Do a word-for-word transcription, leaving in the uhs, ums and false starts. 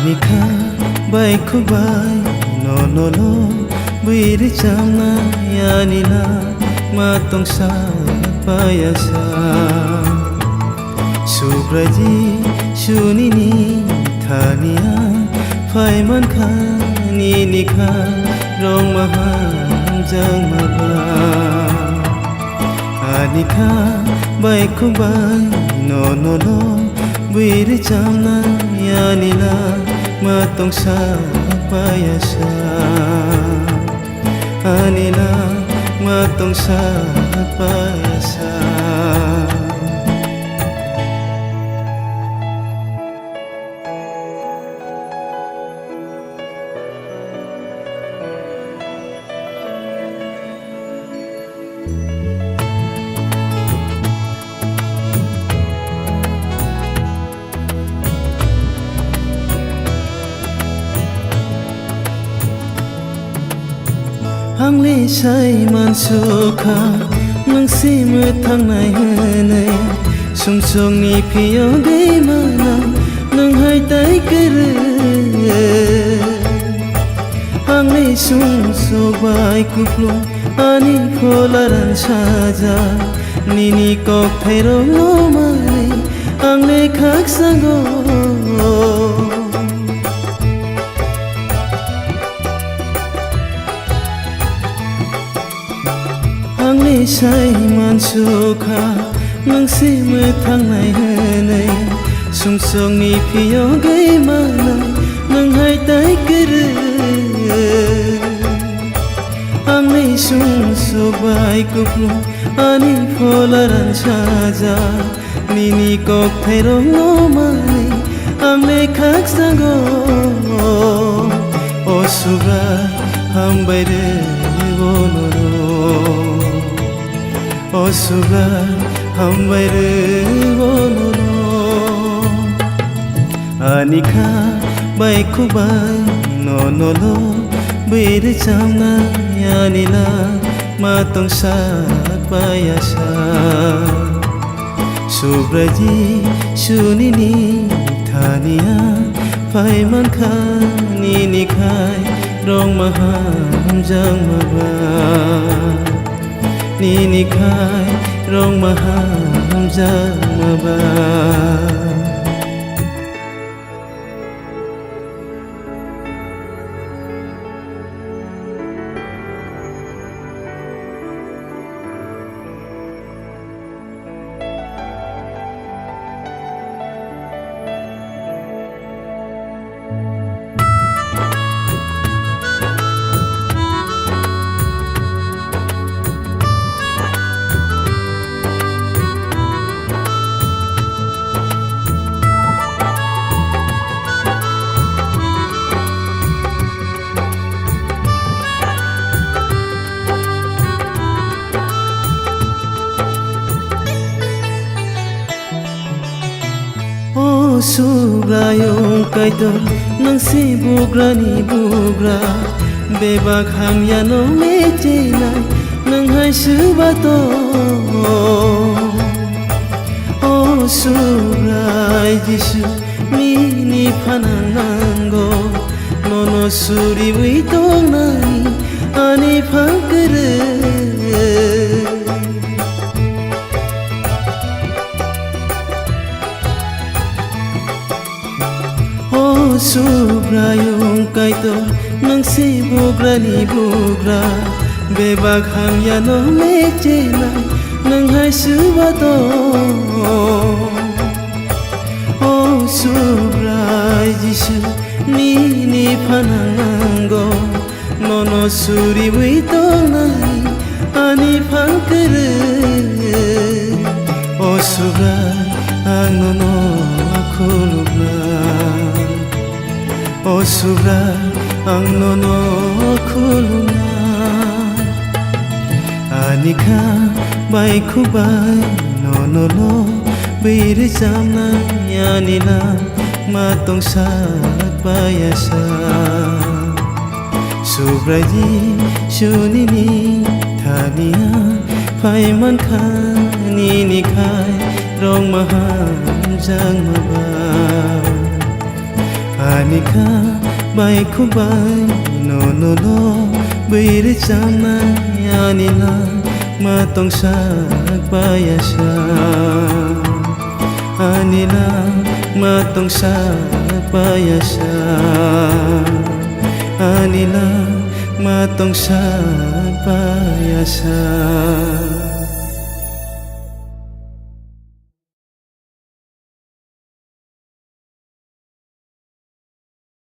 Ani kha bai khubai no no no bwrwi chamnai ani langma tongsa payasa. Subraiji suni ni thani ang phai mankha nini kha rong maham jang maba. Ani kha bai khubai no no no bwrwi chamnai ani langma tongsa payasa. Ani langma tongsa payasa. Ang le sai mansukha, nwng se mwthangnai hwnwi, sumsokni phiyogwi mano, nwng hai tai kwrwi. Ang le sumsok bai kupulung, ani phola ran saja, nini kokthairokno manwi, ang le khakchangw. Ang le sai mansukha, nwng se mwthangnai hwnwi, sumsokni phiyogwi mano, nwng hai tai kwrwi. Ang le sumsok bai kupulung, ani phola ran saja, nini kokthairokno manwi, ang le khakchangw. O Subrai, hambai rw o nono. O Subrai, hambai rw o nono. Ani kha bai khubai no no lo bwrwi chamnai ani langma tongsa payasa. Subraiji suni ni thani ang phai mankha nini khai rong maham jang maba. Nini khai rong maham jang maba. O Subraiyung Kaitor, nwng se bugrani bugra, bebak hamyano mechenai, nwng hai swbato. O Subrai Jisu, nini phanang nango, nono suriwi tongnani ani phang kwrwi. O Subraiyung Kaitor, nwng se bugrani bugra, bebak hamyano mechenai, nwng hai swbato. O Subrai Jisu, nini phanang nango, nono suriwi tongnai ani phang kwrwi. O Subrai, ang nono khulumnai. O Subrai, ang nono khulumnai. Ani kha bai khubai nono lo bwrwi chamnai ani langma tongsa payasa. Subraiji suni ni thani ang phai mankha nini khai rong maham jang maba. Ani kha bai khubai no nolo bwrwi chamnai ani langma tongsak payasa. Ani langma tongsak payasa. Ani langma tongsak payasa.